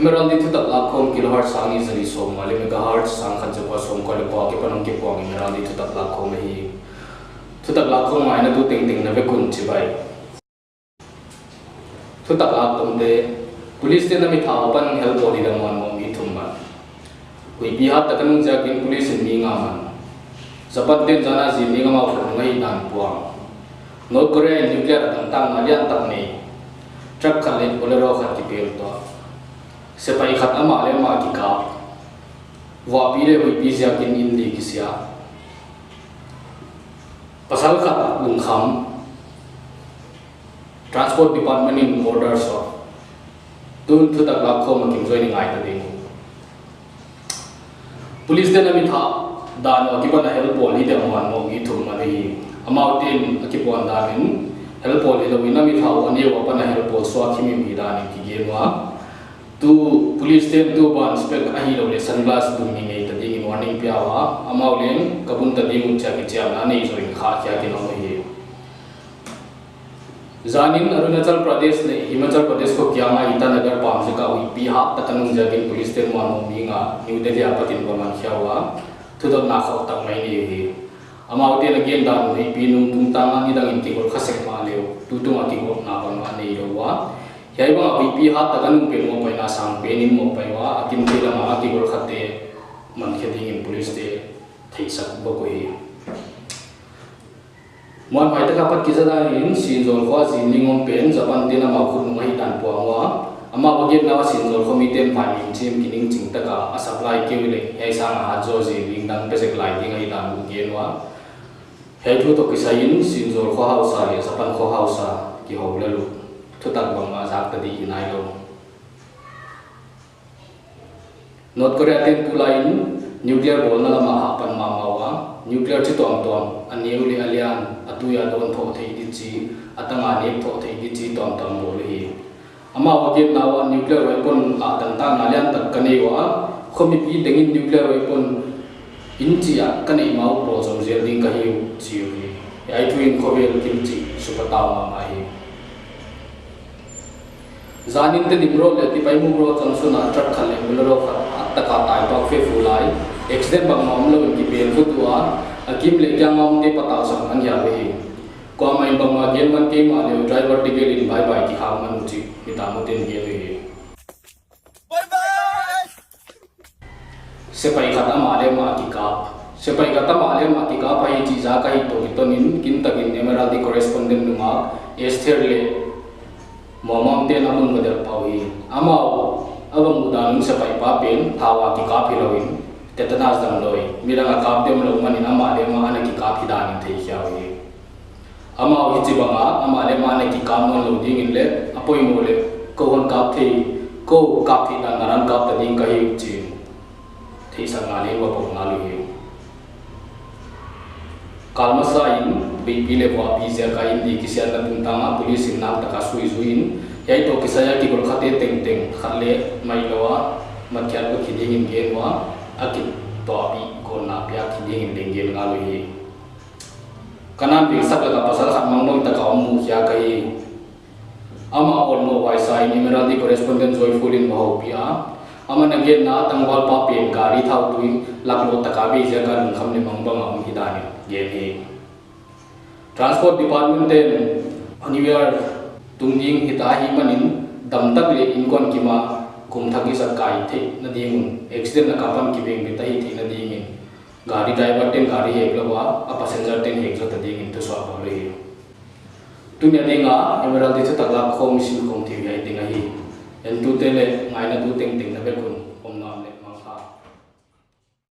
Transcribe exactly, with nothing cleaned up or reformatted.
Emeraldi thutak lakkhawm kilohertz sang nih za li sawmnga leh megahertz sang khat za kua sawmkua leh kua akipan hong kipuang Emeraldi thutak lakkhawm ahi. Thutak lakkhawm ngainatu tengteng na vek un chibai. Thutak lak tomte, police te'n a mi thau apan helpawl hita muanmoh mi thum man. Huihpi hat tak a nung ziakin police in mi nga man. Japan te'n zan a zin ding amau khat nung ahihdan puang. North Korea in nuclear a tangtakna liantak nei. Truck khat leh Bolero khat kipel tuah. Sepaih khat amah leh amah kikap. Vuahpi leh huihpi ziakin inn li kisia. Pasal khat lungkham. Transport Department in order suak. Tun thutak lakkhawm a kim zaw in i ngai ta ding uh. Police te'n a mi thau dan uh akipan a helpawl hita muanmoh mi thum man hi. Amau te'n a kipuan dan in helpawl hilou in a mi thau a neu apan a helpawl suak himhim hidan in kigen ua. Tu police te'n tu ban spec ahihlouhleh sunglass dum mi nei ta ding in warning pia ua. Amau leng ka bun ta ding uh chia kichiamna nei zaw in khahkhia in om hi. Zanin Arunachal Pradesh leh Himachal Pradesh khua kiang a Itanagar pam zek a huihpi hat tak a nung ziakin police te'n muanmoh mi nga New Delhi apat in va man khia ua, thudotna khauh tak mai nei hi. Amau te'n a gen dan uh huihpi nung tungtang a nidang in kigolh kha sek mahleh uh, tutung a kigolhna bangmah neilou ua. Hiai bang a huihpi hat tak a nung pen mohpaihna sang pen in mohpaih ua, a kim thei lam a kigolh khate man khe ding in police te theisak bawk uhi. Muanhuai tak a pat kiza dan in Sinzawl khua zin ling om pen Japan te'n amau khut nung ahihdan puang ua. Amau a genna uah Sinzawl khua mite'n vaimim chim kining ching tak a a supply kei uleh hiai sang a hat zaw zin ling dang pe zek lai ding ahihdan uh gen ua. Hiai thu toh kisai in Sinzawl khua hausa leh Japan khua hausa kihou lel uh. Thutak bangmah zak ta di hi nailou. North Korea te'n tulai in nuclear bawlna lam ah hahpan mahmah ua, nuclear chi tuamtuam, a neu leh a lian, a tui a dawn thoh theih di chi, a tang a nek thoh theih di chi tuamtuam bawl uhi. Amau a genna uah nuclear weapon a tangtakna liantak ka nei ua, khomipi tengin nuclear weapon in chi a ka neih ma uh pawl zom zel ding ka hi uh chi uhi. Hiai thu in khovel kim chih supahtau mahmah hi. Zanin Tedim Road leh Tipaimukh Road junction a truck khat leh Bolero khat a tak a tai tuak fe fu lai. Accident bangmah omlou in kipel vut ua, a kim leh kiang a omte patausak man hial uhi. Kuamah in bangmah gen man kei mahleh uh driver tegel in bye bye kikhak man uh chih mi tam ute'n gen uhi. Sepaih khat amah leh amah kikap. Sepaih khat amah leh amah kikap ahi chih zak ahih toh kiton in kintakin Emeraldi correspondent nungak Esther leh Muamam te'n a mun va delh pah uhi. Amau a va muhdan un sepaih pa pen thau a kikap hilou in tetanus damdawi, midang a kap dem lou man in amah leh amah ana kikap hidan in theikhia uhi. Amau hichibang a amah leh amah ana kikap nawnlou ding in leh a poimoh leh kou hon kap thei, kou kap theih dan a na kap ta ding ka hi uh chi in theihsakna leng va pom ngal uhi. Kal masa in huihpi leh vuahpi ziak a inn li kisiatna tungtang a police in naktak a suizui in, hiai toh kisai a kigolh khate tengteng khat leh mailou a matkhiat lou hi ding in gen ua, a kituahpih gawtna piak hi ding in leng gen ngal uhi. Ka nanveng sak lak a pasal khat mangbang tak a om mukhia ka hi. Amah awlmoh huai sa in Emeraldi correspondent Joyful in va houpih a, aman a genna a tangvalpa pen gari thautui laklou tak a bei ziak a lungkham leh mangbang a om hidan in gen hi. Transport Department te'n New Year tung ding hita ahihman in damtak leh inkuan kim a kum thak i zat kai theihna ding un accident lak apan kivengbit a hih theihna ding in gari driver te'n gari hek lou a, a passenger te'n hek zota ding in thusuah bawl uhi. Tuni a ding a Emeraldi thutak lakkhawm i sinkhawm thei uh hiai teng ahi. Entute leh ngainatu tengteng na vek un